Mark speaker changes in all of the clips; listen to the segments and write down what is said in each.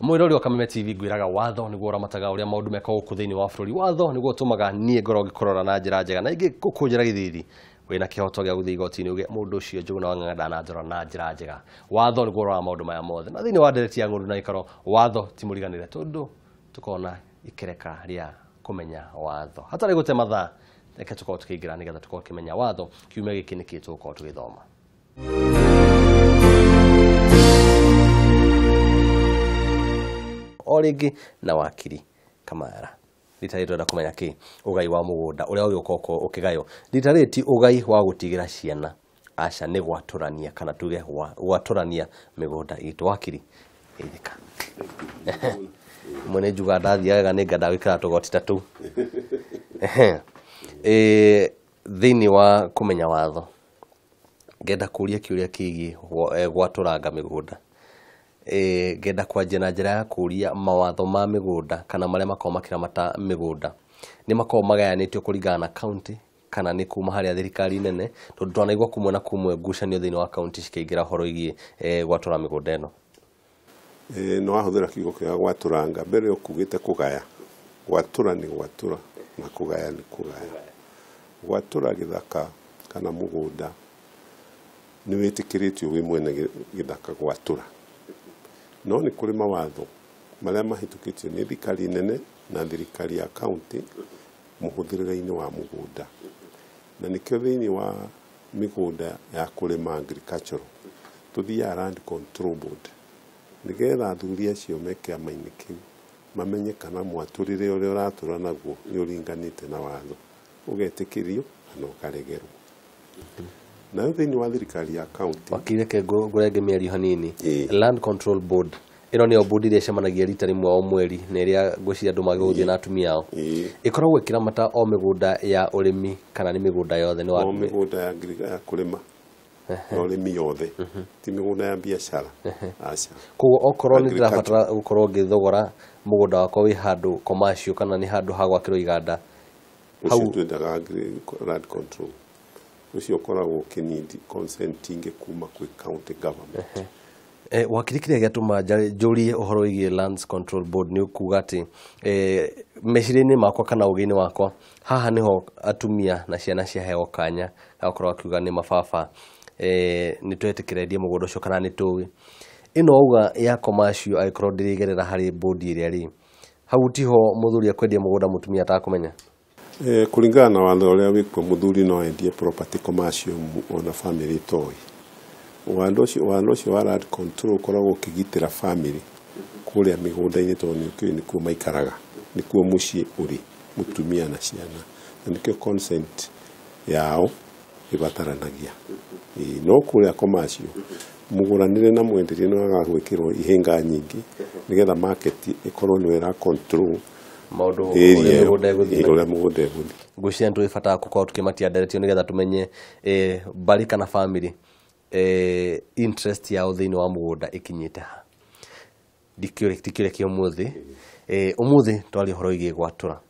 Speaker 1: Mwirori wa Kameme TV ngwiraga watho niguo uramataga uria maundu mekagwo guku thiini wa bururi. Watho niguo utumaga nie ngorwo ngikurora na njira njega na ingi gukunjira githithi wina kihoto gia guthii igoti-ini uge mundu ucio Njuguna wa Ng'ang'a ndananjora na njira njega. Watho niguo uroraga maundu maya mothe na thiini wa ndereti ya ng'ũndũ na gĩkaro watho ti mũriganĩre tondu tukona ikereka ria kumenya watho hatarĩ gũte mathaa reke tukorwo tukiingira nigetha tukorwo tukimenya watho kiumia gĩkĩ nĩkĩ tũgũkorwo tũgĩthoma. O rĩngĩ na wakiri Kamara rita rĩrĩ twenda kũmenya kĩ ũgai wa mũgũnda ũrĩa ũgĩũka ũkĩgaywo. Rita rĩrĩ ti ũgai wa gũtigĩra ciana, aca nĩ gwatũrania kana tuge gwatũrania mĩgũnda itũ. Wakiri geithĩka. Mwene njuga ndathiaga nĩ nganda gwĩkĩra tũgoti ta tũu. Thĩinĩ wa kũmenya watho ngenda kũria kĩũria kĩgiĩ gwatũranga mĩgũnda. Ngenda kwanjia na njĩra ya kũria mawatho ma mĩgũnda kana marĩa makoragwo makĩramata mĩgũnda nĩ makoragwo magayanĩtio kũringana na county kana nĩ kuma harĩa thirikari nene, tondũ twanaigua kumwe na kumwe ngucanio thĩinĩ wa county cikĩingĩra ũhoro wĩgiĩ gwatũra mĩgũnda ĩno.
Speaker 2: No wahũthĩra kiugo kĩega gwatũranga, mbere ũkugĩte kũgaya. Gwatũra nĩ gwatũra na kũgaya nĩ kũgaya. Gwatũra gĩthaka kana mũgũnda nĩ wĩtĩkĩrĩtio wĩ mwene gĩthaka gwatũra, no nĩ kũrĩ mawatho marĩa mahĩtũkĩtio nĩ thirikari nene na thirikari ya county mũhũthĩrĩre-inĩ wa mũgũnda, na nĩkĩo thĩinĩ wa mĩgũnda ya kũrĩma agricultural tũthiaga Land Control Board nĩgetha athuri acio me kĩama-inĩ kĩu mamenye kana mwatũrĩre ũrĩa ũratũra naguo nĩ ũringanĩte na watho, ũgetĩkĩrio kana ũkaregerwo. Nayo thĩinĩ wa thirikari ya county
Speaker 1: wakiri reke ngũrenge mĩario hanini. Land Control Board ĩno nĩyo board ĩrĩa ĩcemanagia rita rĩmwe o mweri na ĩrĩa ngwĩciria andũ magĩgũthiĩ na atumia ao. Ĩkoragwo ĩkĩramata o mĩgũnda ya ũrĩmi kana nĩ mĩgũnda yothe? Nĩ
Speaker 2: o mĩgũnda ya kũrĩma na ũrĩmi yothe, ti mĩgũnda ya biacara, aca.
Speaker 1: Koguo okorwo nĩ ndĩrabatara gũkorwo ngĩthogora mũgũnda wakwa wĩ handũ commercial kana nĩ handũ ha gwakĩrwo iganda,
Speaker 2: ũcio twendaga land control ũcio ũkoragwo ũkĩneed consent ingĩ kuma kwĩ county government.
Speaker 1: Wakiri kĩrĩa gĩatũma njũrie ũhoro wĩgiĩ Lands Control Board nĩ kuga atĩ meciria-inĩ makwa kana ũgĩ-inĩ wakwa haha nĩho atumia na ciana ciaheo kanya gakorwo akiuga nĩ mababa nĩ twetĩkĩrĩrie mũgũnda ũcio kana nĩ tũĩ. Ĩno auga ya commercial angĩkorwo ndĩrĩgerera harĩ board ĩrĩa rĩ, hau tiho mũthuri akwendia mũgũnda mũtumia atakũmenya?
Speaker 2: Kũringana na watho ũrĩa wĩkuo mũthuri no endie property commercial ona family ĩtoĩ. Watho ũcio wa land control ũkoragwo ũkĩgitĩra family kũrĩa mĩgũnda-inĩ tondũ nĩ ũkĩũĩ nĩkuo maikaraga, nĩkuo mũciĩ ũrĩ, mũtumia na ciana, na nĩkĩo consent yao ĩbataranagia. No kũrĩa commercial mũgũranĩre na mwenderie nĩ wagaga gwĩkĩrwo ihĩnga nyingĩ nĩgetha market ĩkorwo nĩyo ĩra control
Speaker 1: maũndũ ũrĩa mĩgũnda ĩgũthiĩ.
Speaker 2: Ũrĩa mũgũnda ĩgũthiĩ.
Speaker 1: Ngwĩciria nĩ tũrĩbatara gũkorwo tũkĩmatia nderetio nĩgetha tũmenye mbarĩ kana family interest yao thĩinĩ wa mũgũnda ĩkinyĩte ha. Ndikĩũrĩa kĩa ũmũthĩ. Ũmũthĩ twaria ũhoro wĩgiĩ gwatũra.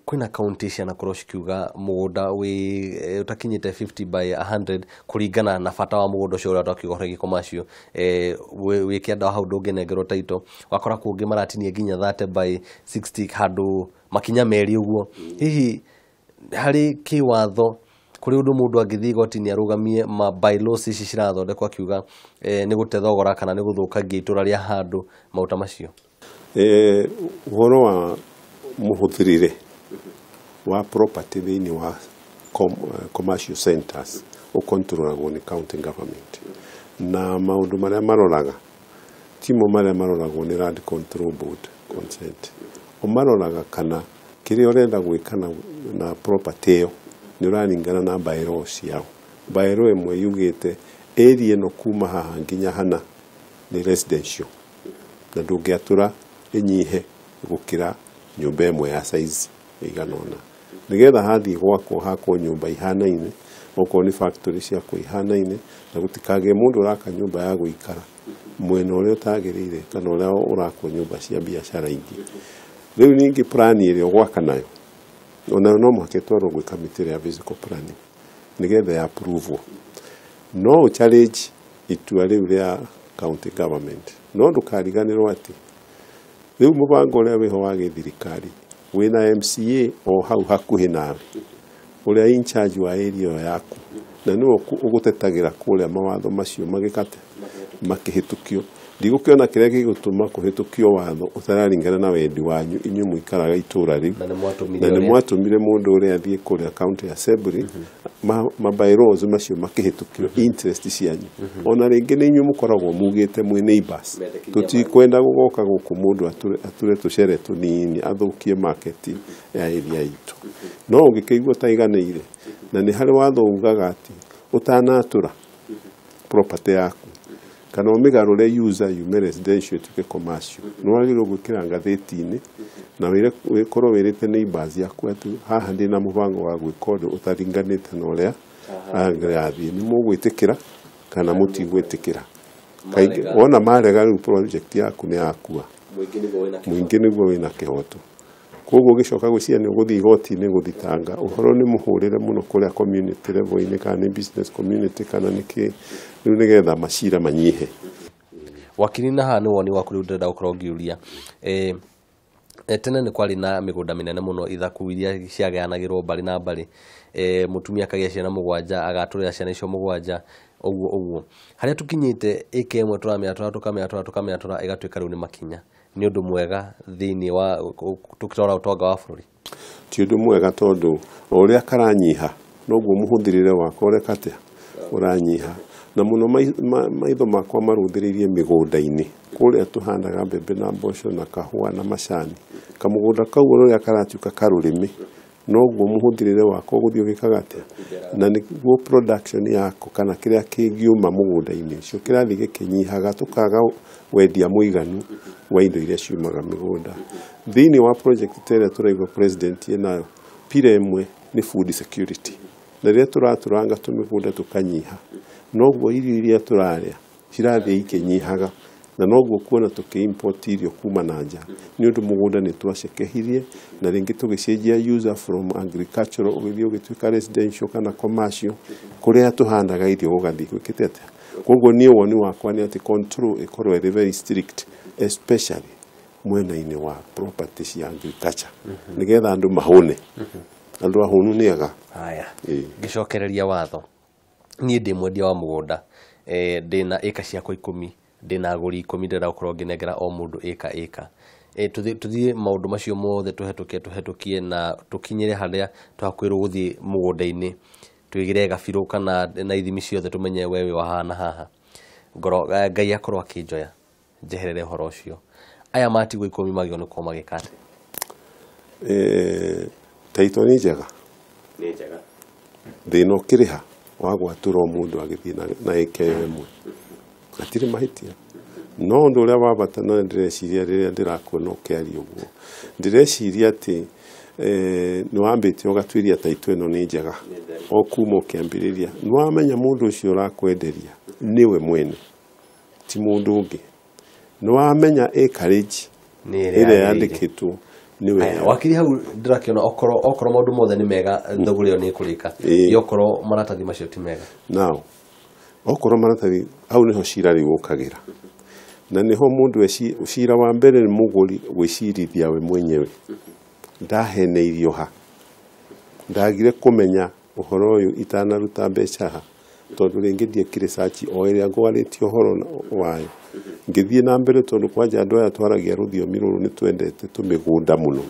Speaker 1: Kwĩna county cianakorwo cikiuga mũgũnda wĩ ũtakinyĩte 50 by 100 kũringana na bata wa mũgũnda ũcio ũrĩa twakiuga ũhoro wĩgiĩ commercial, wĩ kĩanda hau ndũngĩnengerwo title, wakora kũngĩ maratinia nginya 30 by 60 handũ makinya merĩ ũguo. Hihi harĩ kĩwatho kũrĩ ũndũ mũndũ angĩthiĩ igoti-inĩ arũgamie ma bylaws ici cirathondekwo akiuga nĩ gũte thogora kana nĩ gũthũkangia itũra rĩa handũ maũta macio?
Speaker 2: Ũhoro wa mũhũthĩrĩre wa property thĩinĩ wa commercial centers ũkontrolagwo nĩ county government, na maũndũ marĩa maroraga timo marĩa maroragwo nĩ Land Control Board consent. Ũmaroraga kana kĩrĩa ũrenda gwĩka na property ĩyo nĩ ũraringana na bylaw ciao. Bylaw ĩmwe yugĩte area ĩno kuma haha nginya hana nĩ residential na ndũngĩatũra ĩnyihe gũkĩra nyũmba ĩmwe ya size ĩigana ũna, nĩgetha hathiĩ gwakwo hakwo nyũmba ihanaine, okorwo nĩ factory ciakwo ihanaine, na gũtikagĩe mũndũ ũraka nyũmba ya gũikara mwena ũrĩa ũtagĩrĩire kana ũrĩa ũrakwo nyũmba cia biacara ingĩ. Rĩu ningĩ plan ĩrĩa ũgwaka nayo onayo no mũhaka ĩtwarwo gwĩ kamĩtĩ ya physical planning nĩgetha ya approve. No challenge itua rĩu rĩa county government No ndũkariganĩrwo atĩ rĩu mũbango ũrĩa wĩho wa gĩthirikari wĩna MCA o hau hakuhĩ nawe ũrĩa in charge wa area ĩyo yaku, na nĩwe ũgũtetagĩra kũrĩa mawatho macio magĩkate makĩhĩtũkio. Ndigũkĩona kĩrĩa gĩgũtũma kũhĩtũkio watho ũtararingana na wendi wanyu inyuĩ mũikaraga itũra rĩu,
Speaker 1: na
Speaker 2: na nĩ mwatũmire mũndũ ũrĩa athiĩ kũrĩa county assembly, ma bylaws macio makĩhĩtũkio interest cianyu. Ona rĩngĩ nĩ inyuĩ mũkoragwo mugĩte mwĩ neighbors, tũtikwenda gũgoka gũkũ mũndũ ature tũcere tũnini athũkie market ya area itũ. No ũngĩkĩigua ũtaiganĩire, na nĩ harĩ watho ugaga atĩ ũtanatũra property yaku kana ũmĩgarũre user yume residential ĩtuĩke commercial, nĩ wagĩrĩirwo gwĩkĩra ngathĩti-inĩ na wĩkorwo wĩrĩte neighbors yaku atĩ haha ndĩna mũbango wa gwĩka ũndũ ũtaringanĩte na ũrĩa angĩrathiĩ, nĩ mũgwĩtĩkĩra kana mũtigwĩtĩkĩra. Kaingĩ wona marega rĩu project yaku nĩ yakua, mũingĩ nĩguo wĩna kĩhoto. Koguo ũgĩcoka gwĩciria nĩ ũgũthiĩ igoti-inĩ gũthitanga ũhoro nĩ mũhũrĩre mũno kũrĩa community level-inĩ kana nĩ business community kana nĩ kĩ, rĩu nĩgetha macira manyihe.
Speaker 1: Wakiri, na haha nĩ woni waku rĩu ndĩrenda gũkorwo ngĩũria. Tene nĩ kwarĩ na mĩgũnda mĩnene mũno, ithaku iria ciagayanagĩrwo mbarĩ na mbarĩ, mũtumia akagĩa ciana 7 agatũrĩra ciana icio 7 ũguo ũguo. Harĩa tũkinyĩte ĩka ĩmwe tũramĩatũra tũkamĩatũra tũkamĩatũra ĩgatuĩka rĩu nĩ makinya. Nĩ ũndũ mwega thĩinĩ wa tũkĩrora ũtonga wa bũrũri?
Speaker 2: Ti ũndũ mwega tondũ o ũrĩa karanyiha noguo mũhũthĩrĩre wako ũreka atĩa ũranyiha. Na mũno maitho makwa marũthĩrĩirie mĩgũnda-inĩ kũrĩa tũhandaga mbembe na mboco na kahũa na macani. Kamũgũnda kau ũrĩa karatuĩka karũrĩmĩ noguo mũhũthĩrĩre wako ũgũthiĩ ũgĩkaga atĩa, na nĩguo production yako kana kĩrĩa kĩngiuma mũgũnda-inĩ ũcio kĩrathiĩ gĩkĩnyihaga, tũkaga wendia mũiganu wa indo iria ciumaga mĩgũnda. Thĩinĩ wa project ta ĩrĩa tũraigua president ĩnayo, pira ĩmwe nĩ food security, na rĩrĩa tũratũranga tũmĩgũnda tũkanyiha noguo irio iria tũrarĩa cirathiĩ ikĩnyihaga, na noguo kuona tũkĩ-import irio kuma na nja nĩ ũndũ mũgũnda nĩ twacekehirie na rĩngĩ tũgĩcenjia user from agricultural ũgĩthiĩ ũgĩtuĩka residential kana commercial, kũrĩa tũhandaga irio gũgathiĩ gwĩkĩte atĩa. Koguo niĩ woni wakwa nĩ atĩ control ĩkorwo ĩrĩ very strict especially mwena-inĩ wa property cia agriculture nĩgetha andũ mahũne. Andũ ahũnu nĩ ega.
Speaker 1: Haya, ngĩcokereria watho, niĩ ndĩ mwendia wa mũgũnda, ndĩna ĩka ciakwa 10, ndĩna agũri 10, ndĩrenda gũkorwo ngĩnengera o mũndũ ĩka ĩka. Tũthiĩ maũndũ macio mothe tũhetũkie na tũkinyĩre harĩa twakwĩrwo gũthiĩ mũgũnda-inĩ twĩgĩre gabirũ kana na ithimi ciothe tũmenye we wĩ wa haha na haha. Ngoro Ngai akorwo akĩnjoya njeherere ũhoro ũcio. Aya matigwo 10 magĩrĩirwo nĩ gũkorwo magĩka atĩa?
Speaker 2: Taitũ nĩ njega.
Speaker 1: Nĩ njega.
Speaker 2: Thĩna ũkĩrĩha wa gwatũra o mũndũ agĩthiĩ na ĩka ĩyo ĩmwe, hatirĩ mahĩtia. No ũndũ ũrĩa wa bata na ndĩreciria rĩrĩa ndĩrakuona ũkĩaria ũguo, ndĩreciria atĩ nĩ wambĩte ũgatuĩria taitũ ĩno nĩ njega o kuma ũkĩambĩrĩria. Nĩ wamenya mũndũ ũcio ũrakwenderia nĩwe mwene, ti mũndũ ũngĩ. Nĩ wamenya acreage ĩrĩa yandĩkĩtwo nĩwe.
Speaker 1: Wakiri, hau ndĩrakĩona okorwo maũndũ mothe nĩ mega thũgũrĩ ĩyo nĩ ĩkũrĩka, okorwo maratathi macio ti mega.
Speaker 2: Now okorwo maratathi hau nĩho cira rĩu ũkagĩra, na nĩho mũndũ cira wa mbere nĩ mũgũri gwĩcirithia we mwenyewe. Ndaheneirio ha, ndagire kũmenya ũhoro ũyũ itanaruta mbeca ha, tondũ rĩngĩ ndiekire search o ĩrĩa ngwarĩtie ũhoro wayo. Ngĩthiĩ na mbere tondũ kwanja andũ aya twaragia rũthiomi rũrũ nĩ twendete tũmĩgũnda mũno.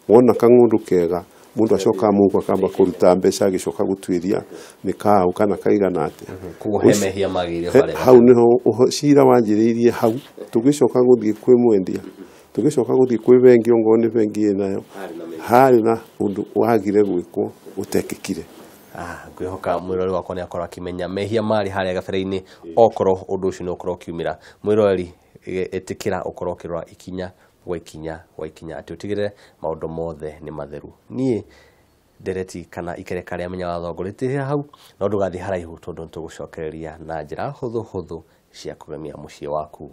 Speaker 2: Wona kang'ũndũ kega mũndũ acokaga mũhuko akamba kũruta mbeca agĩcoka gũtuĩria nĩ kaũ kana kaigana atĩa.
Speaker 1: Koguo he mehia magĩrĩire harĩa.
Speaker 2: Hau nĩho cira wanjĩrĩirie hau, tũgĩcoka gũthiĩ kwĩ mwendia, tũgĩcoka gũthiĩ kwĩ bengi, ongorwo nĩ bengi ĩnayo harĩ na ũndũ wagire gwĩkwo ũtekĩkire.
Speaker 1: Ngwĩhoka mwĩroreri wakwa nĩ akorwo akĩmenya mehia marĩ harĩa gabere-inĩ, okorwo ũndũ ũcio nĩ ũkorwo ũkiumĩra. Mwĩroreri, ĩtĩkĩra ũkorwo ũkĩrora ikinya gwa ikinya gwa ikinya atĩ ũtigĩrĩre maũndũ mothe nĩ matheru. Niĩ ndereti kana ikereka rĩa Menya Watho ngũrĩtĩrĩra hau, no ndũgathiĩ haraihu tondũ nĩtũgũcokereria na njĩra hũthũ hũthũ cia kũgemia mũciĩ waku.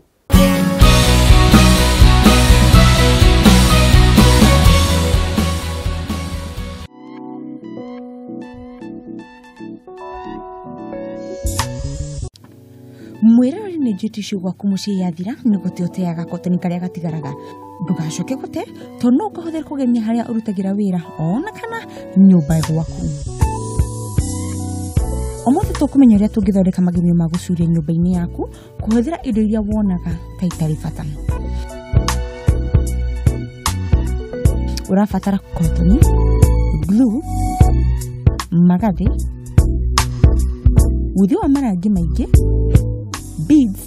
Speaker 3: Mwĩroreri Nĩ njũĩ tissue gwaku mũciĩ yathira nĩ gũte ũteaga kotoni karĩa gatigaraga. Ndũgacoke gũte tondũ no ũkahũthĩre kũgemia harĩa ũrutagĩra wĩra ona kana nyũmba gwaku. Ũmũthĩ tũkũmenya ũrĩa tũngĩthondeka magemio ma gũcuria nyũmba-inĩ yaku kũhũthĩra indo iria wonaga ta itarĩ bata. Ũrabatara kotoni, glue, magathĩ, uthi wa marangi maingĩ, beads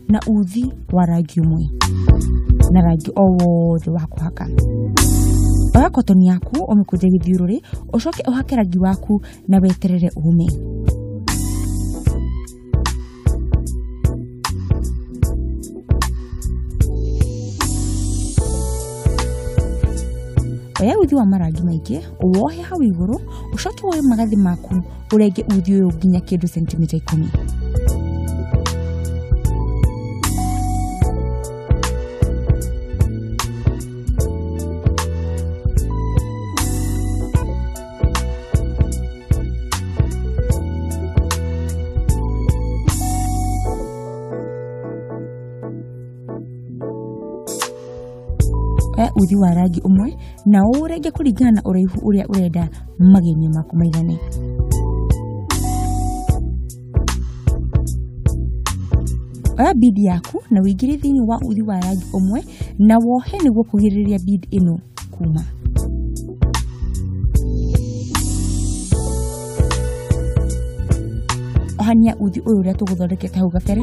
Speaker 3: na uthi wa rangi ũmwe na rangi o wothe wa kũhaka. Oya kotoni yaku ũmĩkũnje gĩthiũrũrĩ ũcoke ũhake rangi waku na weterere ũme. Oya uthi wa marangi maingĩ ũwohe hau igũrũ ũcoke woe magathĩ maku ũrenge uthi ũyũ nginya kĩndũ sentimita 10. Oya uthi wa rangi ũmwe na ũrenge kũringana na ũraihu ũrĩa ũrenda magemio maku maigane. Oya bead yaku na ũingĩrie thĩinĩ wa uthi wa rangi ũmwe na wohe nĩguo kũgirĩrĩria bead ĩno kuma. Ohania uthi ũyũ ũrĩa tũgũthondekete hau gabere.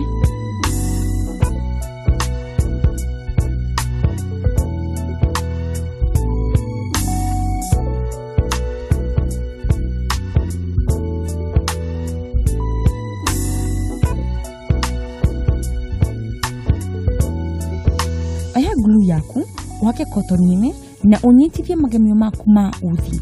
Speaker 3: Oya glue yaku ũhake kotoni-inĩ na ũnyitithie magemio maku ma uthi.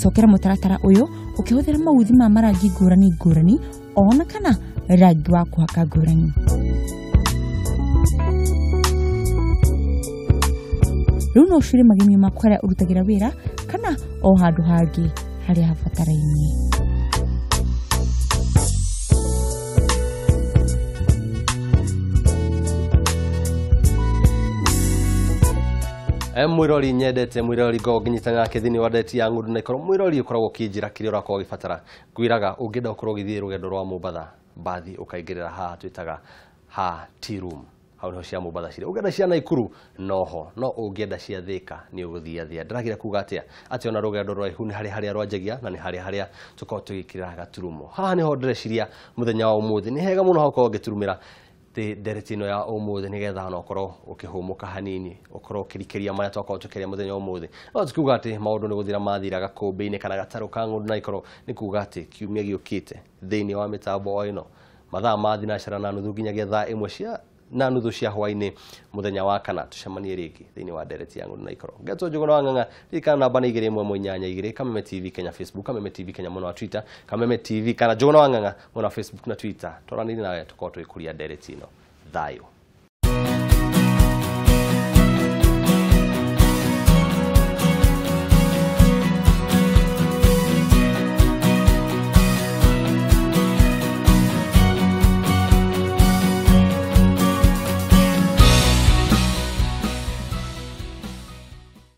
Speaker 3: Cokera mũtaratara ũyũ ũkĩhũthĩra mauthi ma marangi ngũrani ngũrani ona kana rangi wa kũhaka ngũrani. Rĩu no ũcurie magemio maku harĩa ũrutagĩra wĩra kana o handũ hangĩ harĩa habatarainie.
Speaker 1: Mwirori nyendete mwirori ngo nginyitana nake thini wa ndeti ya ng'ũndũ na ikoro mwirori ukoragwo ũkĩnjĩra kĩrĩa ũrakorwo ũgĩbatara ngwĩraga ũngĩenda ũkorwo ũgĩthiĩ rũgendo rwa Mombatha mbathi ũkaingĩrĩra haha twĩtaga ha tea room hau niho cia Mombatha cirĩ ũngĩenda cia Naikuru noho no ũngĩenda cia Thika nĩ ũgũthiĩ Thia ndĩragira kuga atĩa atĩ ona rũgendo rũraihu nĩ harĩ harĩa rwanjagia na nĩ harĩ harĩa tũkoragwo tũgĩkĩra gaturumo haha nĩho ndĩreciria mũthenya wa ũmũthĩ nĩ hega mũno hakorwo ngĩturumĩra ndereti ĩno ya ũmũthĩ nĩgetha ona ũkorwo ũkĩhũmũka hanini ũkorwo ũkĩrikĩria marĩa twakorwo tũkĩaria mũthenya wa ũmũthĩ no ti kuga atĩ maũndũ nĩ gũthira mathira gakũmbĩ-inĩ kana gatarũ ka ng'ũndũ na ikoro nĩ kuga atĩ kiumia gĩũkĩte thĩinĩ wa mĩtambo o ĩno mathaa ma 4:30 nginyagia thaa 1:30 cia hwaĩ-inĩ mũthenya wa kana tũcemanie rĩngĩ thĩinĩ wa ndereti ya ng'ũndũ na ikoro ngetwo Njũgũna wa Ng'ang'a ririkana namba nĩ 218 2 Kameme TV Kenya Facebook, Kameme TV Kenya mwena wa Twitter, Kameme TV kana Njũgũna wa Ng'ang'a mwena wa Facebook na Twitter twaranĩrie nawe tũkorwo tũgĩkũria ndereti ĩno thayũ.